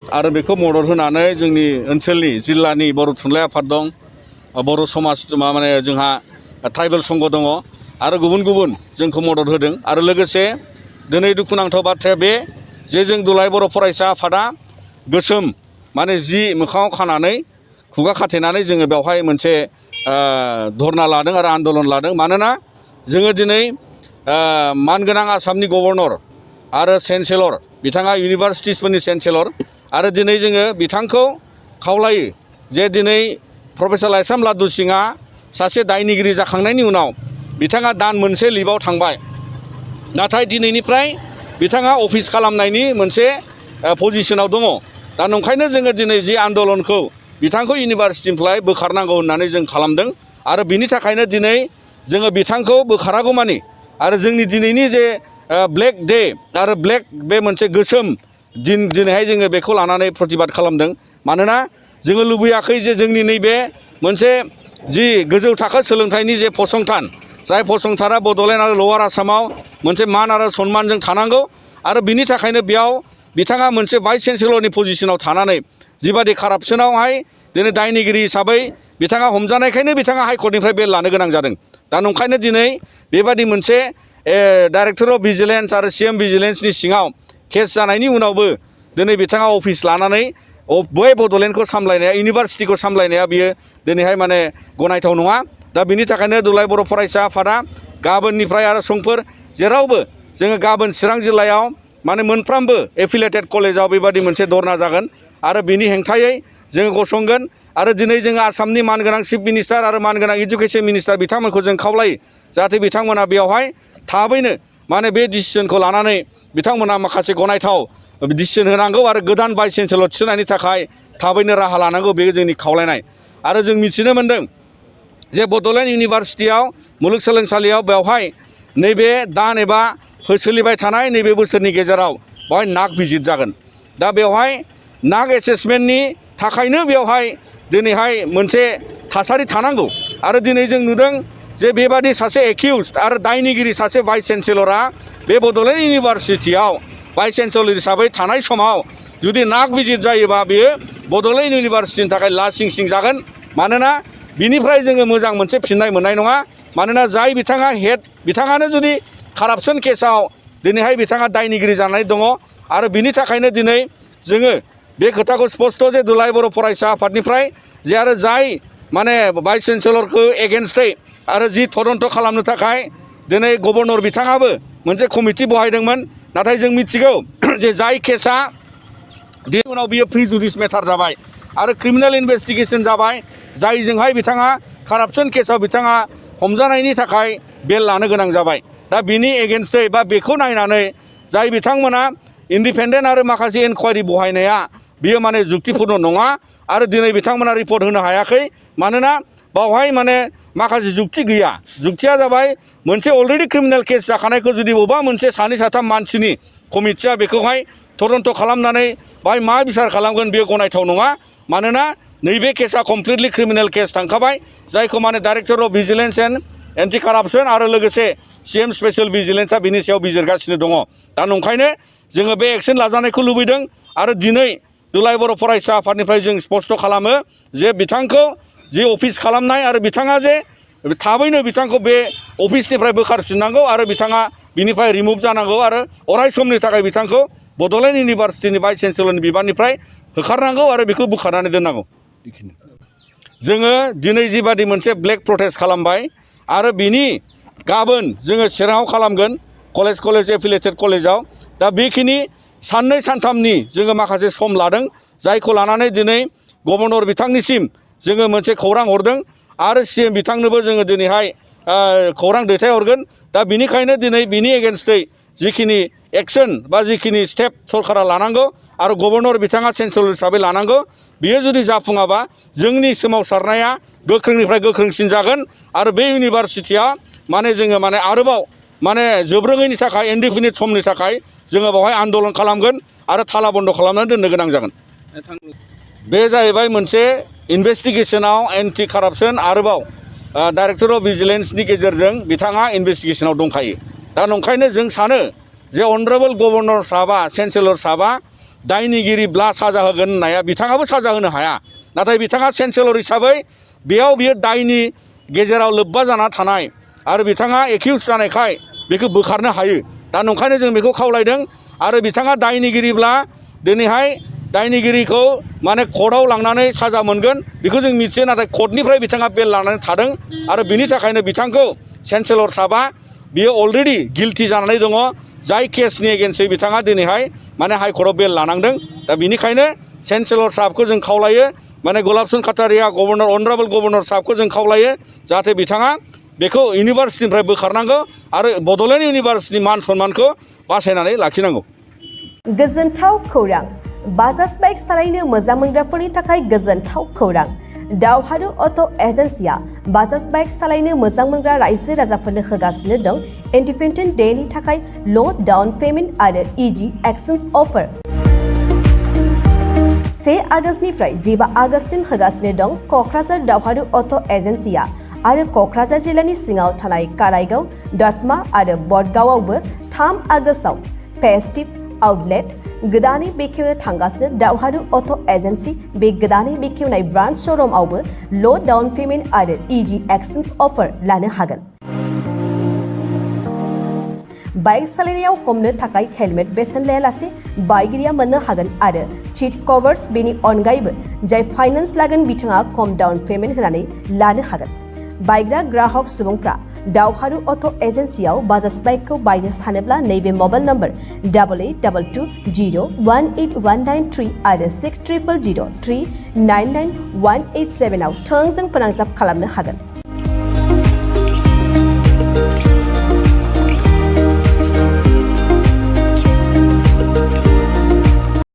आरो बेखौ मदद होनानै जोंनि ओनसोलनि जिल्लानि बर' थुनलाइ आफाद दं, बर' समाज माने जोंहा ट्राइबेल संघ दङ आरो गुबुन गुबुन जोंखौ मदद होदों। आरो लोगोसे दिनै दुखुनांथाव बाथ्राया बे जे जों दुलाराय बर' फरायसा आफादा गोसोम माने जि मोखाङाव खानानै खुगा खाथेनानै जोङो बेवहाय मोनसे धरना लादों आरो आन्दलन लादों। मानोना जोङो दिनै मानगोनां आसामनि गभर्नर आरो चेन्सेलर, बिथाङा इउनिभार्सिटिसफोरनि चेन्सेलर, आरो दिनै जोङो बिथांखौ खावलायो जे दिनै प्रफेसार लाइस्राम लादु सिंआ सासे दायनिगिरि जाखांनायनि उनाव बिथाङा दान मोनसे लिभआव थांबाय, नाथाय दिनैनिफ्राय बिथाङा अफिस खालामनायनि मोनसे पजिसनाव दङ। दा नंखायनो जोङो दिनै जि आन्दलनखौ बिथांखौ इउनिभार्सिटिनिफ्राय बोखारनांगौ होननानै जों खालामदों। आरो बिनि थाखायनो दिनै जोङो बिथांखौ बोखारागौमानि आरो जोंनि दिनैनि जे ब्लेक डे आरो ब्लेक बे मोनसे गोसोम दिन दिनैहाय जोङो बेखौ लानानै प्रतिबाद खालामदों। मानोना जोङो लुबैयाखै जे जोंनि नैबे मोनसे जि गोजौ थाखो सोलोंथाइनि जे फसंथान, जाय फसंथाना बड'लेण्ड आरो लवार आसामाव मोनसे मान आरो सन्मानजों थानांगौ, आरो बिनि थाखायनो बेयाव बिथाङा मोनसे भाइस चेन्सेलरनि पजिसनाव थानानै जिबादि कारापसनावहाय दिनै दायनिगिरि हिसाबै बिथाङा हमजानायखायनो बिथाङा हाइकर्टनिफ्राय बेल लानो गोनां जादों। दा नंखायनो दिनै बेबादि मोनसे डाइरेक्टर अफ भिजिलेन्स आरो CM भिजिलेन्सनि सिङाव केस जानायनि उनावबो दिनै बिथाङा अफिस लानानै बै बड'लेण्डखौ सामलायनाया, इउनिभार्सिटिखौ सामलायनाया बियो दिनैहाय माने गनायथाव नङा। दा बिनि थाखायनो दुलाराय बर' फरायसा आफादा गाबोननिफ्राय आरो समफोर जेरावबो जोङो गाबोन चिरां जिल्लायाव माने मोनफ्रोमबो एफिलिएटेड कलेजाव बेबादि मोनसे धरना जागोन आरो बिनि हेंथायै जोङो गसंगोन। आरो दिनै जोङो आसामनि मानगोनां चिफ मिनिस्टार आरो मानगोनां इडुकेसन मिनिस्टार बिथांमोनखौ जों खावलायो जाहाथे बिथांमोना बेवहाय थाबैनो माने बे डिसिसनखौ लानानै बिथांमोना माखासे गनायथाव डिसिसन होनांगौ आरो गोदान भाइस चेन्सेलर थिसननायनि थाखाय थाबैनो राहा लानांगौ, बे जोंनि खावलायनाय। आरो जों मिथिनो मोन्दों जे बड'लेण्ड इउनिभार्सिटियाव मुलुगसोलोंसालियाव बेवहाय नैबे दान एबा सोलिबाय थानाय नैबे बोसोरनि गेजेराव बेवहाय नाक भिजिट जागोन। दा बेवहाय नाक एसेसमेन्टनि थाखायनो बेवहाय दिनैहाय मोनसे थासारि थानांगौ। आरो दिनै जों नुदों जे बेबादि सासे एक्युज्ड आरो दायनिगिरि सासे भाइस चेन्सेलरा बे बड'लेण्ड इउनिभार्सिटियाव भाइस चेन्सेलर हिसाबै थानाय समाव जुदि नाक भिजिट जायोबा बेयो बड'लेण्ड इउनिभार्सिटिनि थाखाय लासिं सिं जागोन। मानोना बिनिफ्राय जोङो मोजां मोनसे फिननाय मोननाय नङा। मानोना जाय बिथाङा हेड, बिथाङानो जुदि कारापसन केसाव दिनैहाय बिथाङा दायनिगिरि जानानै दङ। आरो बिनि थाखायनो दिनै जोङो बे खोथाखौ स्पस्ट जे दुलाराय बर' फरायसा आफादनिफ्राय जे आरो जाय माने भाइस चेन्सेलरखौ एगेन्स्टै आरो जि तदन्त खालामनो थाखाय दिनै गभर्नर बिथाङाबो मोनसे कमिटि बहायदोंमोन। नाथाय जों मिथिगौ जे जाय केसा बिनि उनाव बियो प्रिजुडिस मेटार जाबाय आरो क्रिमिनेल इनभेस्टिगेसन जाबाय, जायजोंहाय बिथाङा कारापसन केसाव बिथाङा हमजानायनि थाखाय बेल लानो गोनां जाबाय। दा बिनि एगेन्स्टै बा बेखौ नायनानै जाय बिथांमोना इन्डिपेन्डेन्ट आरो माखासे इनकुवारि बहायनाया बियो माने जुक्तिपुर्ण नङा। आरो दिनै बिथांमोना रिपर्ट होनो हायाखै, मानोना बावहाय माने माखासे जुक्ति गैया। जुक्तिया जाबाय मोनसे अलरेडि क्रिमिनेल केस जाखानायखौ जुदि बबेबा मोनसे सानै साथाम मानसिनि कमिटिया बेखौहाय तदन्त खालामनानै बाहाय मा बिसार खालामगोन बेयो गनायथाव नङा। मानोना नैबे केसा कमप्लिटलि क्रिमिनेल केस थांखाबाय, जायखौ माने director of vigilance and anti corruption आरो लोगोसे CM स्पेसियेल भिजिलेन्सआ बिनि सायाव बिजिरगासिनो दङ। दा नंखायनो जोङो बे एक्सन लाजानायखौ लुबैदों। आरो दिनै दुलाराय बर' फरायसा आफादनिफ्राय जों स्पस्ट खालामो जे बिथांखौ जि अफिस खालामनाय आरो बिथाङा जे थाबैनो बिथांखौ बे अफिसनिफ्राय बोखारफिननांगौ आरो बिथाङा बिनिफ्राय रिमुभ जानांगौ आरो अराय समनि थाखाय बिथांखौ बड'लेण्ड इउनिभार्सिटिनि भाइस चेन्सेलरनि बिबाननिफ्राय होखारनांगौ आरो बेखौ बोखारनानै दोननांगौ। जोङो दिनै जिबादि मोनसे ब्लेक प्रटेस्ट खालामबाय आरो बिनि गाबोन जोङो चिराङाव खालामगोन कलेज एफिलिएटेड कलेजाव। दा बेखिनि साननै सानथामनि जोङो माखासे सम लादों, जायखौ लानानै दिनै गभर्नर बिथांनिसिम जोङो मोनसे खौरां हरदों आरो CM बिथांनोबो जोङो दिनैहाय खौरां दैथायहरगोन। दा बिनिखायनो दिनै बिनि एगेन्स्टै जिखिनि एक्सन बा जिखिनि स्टेप सरकारा लानांगौ आरो गभर्नर बिथाङा चेन्सेलर हिसाबै लानांगौ, बियो जुदि जाफुङाबा जोंनि सोमावसारनाया गोख्रोंनिफ्राय गोख्रोंसिन जागोन। आरो बे इउनिभार्सिटिया माने जोङो माने आरोबाव माने जोबरोङैनि थाखाय इनडिफिनिट समनि थाखाय जोङो बेवहाय आन्दलन खालामगोन आरो थाला बन्द खालामनानै दोननो गोनां जागोन। बे जाहैबाय मोनसे इनभेस्टिगेसनाव एन्टि कारापसन आरोबाव डाइरेक्टर अफ भिजिलेन्सनि गेजेरजों बिथाङा इनभेस्टिगेसनाव दंखायो। दा नंखायनो जों सानो जे अनरेबल गभर्नर साहाबा चेन्सेलर साहाबा दायनिगिरिब्ला साजा होगोन होननाया बिथाङाबो साजा होनो हाया नाथाय बिथाङा चेन्सेलर हिसाबै बेयाव बियो दायनि गेजेराव लोब्बा जाना थानाय आरो बिथाङा एक्युज जानायखाय बेखौ बोखारनो हायो दा नंखायनो जों बेखौ खावलायदों आरो बिथाङा दायनिगिरिब्ला दिनैहाय दायनिगिरिखौ माने कर्टआव लांनानै साजा मोनगोन बेखौ जों मिथियो नाथाय कर्टनिफ्राय बिथाङा बेल लानानै थादों आरो बिनि थाखायनो बिथांखौ चेन्सेलर साहबा बियो अलरेडि गिल्टि जानानै दङ जाय केसनि एगेन्स्टै बिथाङा दिनैहाय माने हाइकर्टआव बेल लानांदों दा बिनिखायनो चेन्सेलर साहबखौ जों खावलायो माने गुलाब चन्द खाटारिया गभर्नर अनारेबल गभर्नर साहबखौ जों खावलायो जाहाथे बिथाङा बेखौ इउनिभार्सिटिनिफ्राय बोखारनांगौ आरो बड'लेण्ड इउनिभार्सिटिनि मान सन्मानखौ बासायनानै लाखिनांगौ। गोजोनथाव खौरां बाजाज बाइक सालायनो मोजां मोनग्राफोरनि थाखाय गोजोनथाव खौरां दावहारु अट' एजेन्सिया बाजाज बाइक सालायनो मोजां मोनग्रा रायजो राजाफोरनो होगासिनो दं इन्डिपेन्डेन्ट डेनि थाखाय ल' डाउन पेमेन्ट आरो इजि एक्सचेन्ज अफार 1 आगष्टनिफ्राय 15 आगष्टसिम होगासिनो दं क'क्राझार दावहारु अट' एजेन्सिया आरो क'क्राझार जिल्लानि सिङाव थानाय काराइगाव दतमा आरो बडगावआवबो 3 आगष्टआव फेस्टिभ आउटलेट गोदानै बेखेवनो थांगासिनो दावहारु अट' एजेन्सि बे गोदानै बेखेवनाय ब्रान्च श'रुमआवबो ल' डाउन पेमेन्ट आरो इजि एक्सचेन्ज अफार लानो हागोन। बाइक सालायनायाव हमनो थाखाय हेलमेट बेसेन लायालासे बाइगिरिया मोननो हागोन आरो सीट कभार्स बेनि अनगायैबो जाय फाइनान्स लागोन बिथाङा खम डाउन पेमेन्ट होनानै लानो हागोन। बायग्रा ग्राहक सुबुंफ्रा दावहारु अट' एजेन्सियाव बाजाज बाइकखौ बायनो सानोब्ला नैबे मबाइल नम्बर 8822018193 आरो 600003999187 आव थोंजों फोनांजाब खालामनो हागोन।